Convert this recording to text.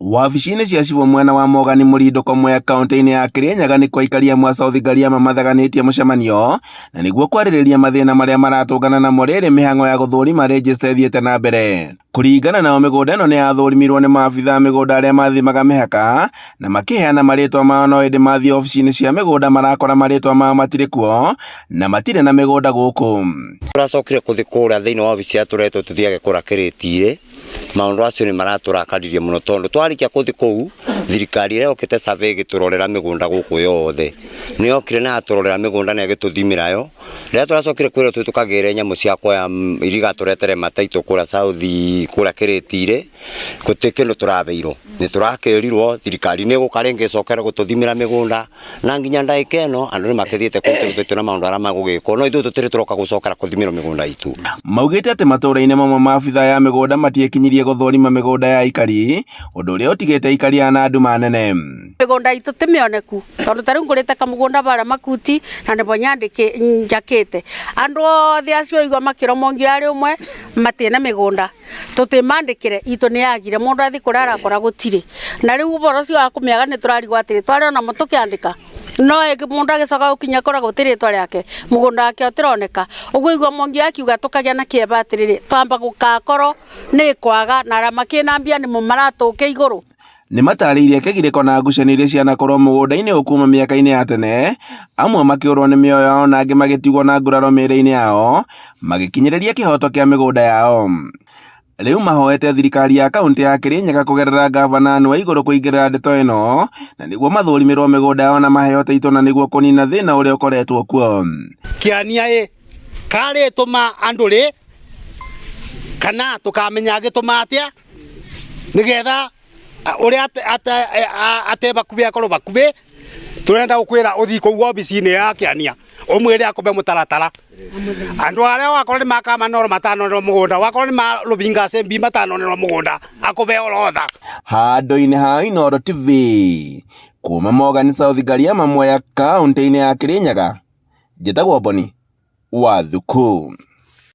Wabici-inĩ cia cibũ mwena wa Mogani Mũrindũko Mwea kaũntĩ-inĩ ya Kĩrĩnyaga nĩkuo aikari amwe a South Ngariama mathaganĩtie mũcemanio na nĩguo kwarĩrĩria mathĩna marĩa maratũngana namo rĩrĩ mĩhang'o ya gũthũrima rĩnjĩsta ĩthiĩte na mbere. Kũringana nao mĩgũnda ĩno nĩ yathũrimirwo nĩ maabitha a mĩgũnda arĩa mathimaga mĩhaka na makĩheana marĩtwa mao no ĩndĩ mathiĩ obici-inĩ cia mĩgũnda marakora marĩtwa mao matirĩ kuo na matirĩ na mĩgũnda gũkũ. Tũracokire kũthi kũrĩa thĩinĩ wa obici ya tũretwo tũthiage kũrĩa kĩrĩti-rĩ, maũndũ acio nĩ maratũrakaririe mũno tondũ twarĩkia kũthi kũu, thirikari ĩrĩa yokĩte survey ĩgĩtũrorera mĩgũnda gũkũ yothe, nĩ yokire na yatũrorera mĩgũnda na ĩgĩtũthimĩra yo, rĩrĩa tũracokire kwĩrwo tũthiĩ tũkagĩre nyamũ cia kuoya iria igatũretere mataitũ kũrĩa south kũrĩa kĩrĩti-rĩ, gũtirĩ kĩndũ tũrabeirwo, nĩ tũrakĩrirwo thirikari nĩ ĩgũka rĩngĩ ĩcokere gũtũthimĩra mĩgũnda, na nginya ndagĩka ĩno andũ nĩ makĩthiĩte kũu tũrutĩtwo na maũndũ arĩa magũgĩkwo, no ithuĩ tũtirĩ tũroka gũcokera gũthimĩrwo mĩgũnda itũ. Maugĩte atĩ matũũra-inĩ mamwe maabithaa ya mĩgũnda matiekinyirie gũthũrima mĩgũnda ya aikari, ũndũ ũrĩa ũtigĩte aikari aya na nduma nene. Mĩgũnda itũ ti mĩoneku tondũ ta rĩu ngũrĩte kamũgũnda barĩa makuti na nĩbo nyandĩkĩ njakĩte andũ othe acio waigua makĩromongio arĩ ũmwe matirĩ na mĩgũnda tũtĩmandĩkĩre itũ nĩ yagire mũndũ athiĩ kũrĩa arakora gũtirĩ na rĩu ũhoro ũcio wa kũmĩaga nĩ tũrarigwo atĩrĩ twarĩ onamo tũkĩandĩka no ĩngĩ mũndũ agĩcoka gũkinya kũrĩa gũtirĩ rĩtwa rĩake mũgũnda wake ũtĩroneka ũguo igua Mwangi akiuga tũkagĩa na kĩeba atĩrĩrĩ twamba gũgakorwo nĩ kwaga na arĩa makĩna mbia nĩmo maratũkia igũrũ. Nĩ matarĩirie kĩgirĩko na ngucanio iria cianakorwo mũgũnda-inĩ ũyũ kuma mĩaka-inĩ ya tene, amwe makĩũrwo nĩ mĩoyo yao na angĩ magĩtigwo na nguraro mĩĩrĩ-inĩ yao magĩkinyĩrĩria kĩhoto kĩa mĩgũnda yao. Rĩu mahoete thirikari ya kaũntĩ ya Kĩrĩnyaga kũgerera ngavana Anne Waigũrũ kũingĩrĩra ndeto ĩno na nĩguo mathũrimĩrwo mĩgũnda yao na maheo taitũ na nĩguo kũnina thĩna ũrĩa ũkoretwo kuo. Kĩania ĩ karĩtũma andũ rĩ kana tũkamenya agĩtũma atĩa nĩgetha ũrĩa ate bakubĩ akorwo bakubĩ turenda gukwira uthi kuu obici-inĩ ya Kĩania ũmwĩre akũbe mũtaratara andũ arĩa wakorwo nĩ makamanoro matanonerwo mũgũnda wakorwo nĩ ma Rũbinga Assembly matanonerwo mũgũnda akũbe orotha. Handũ-inĩ ha Inooro TV kuma Mogani South Ngariama Mwea kaũntĩ-inĩ ya Kĩrĩnyaga, njĩtagwo Boni wa Thuku.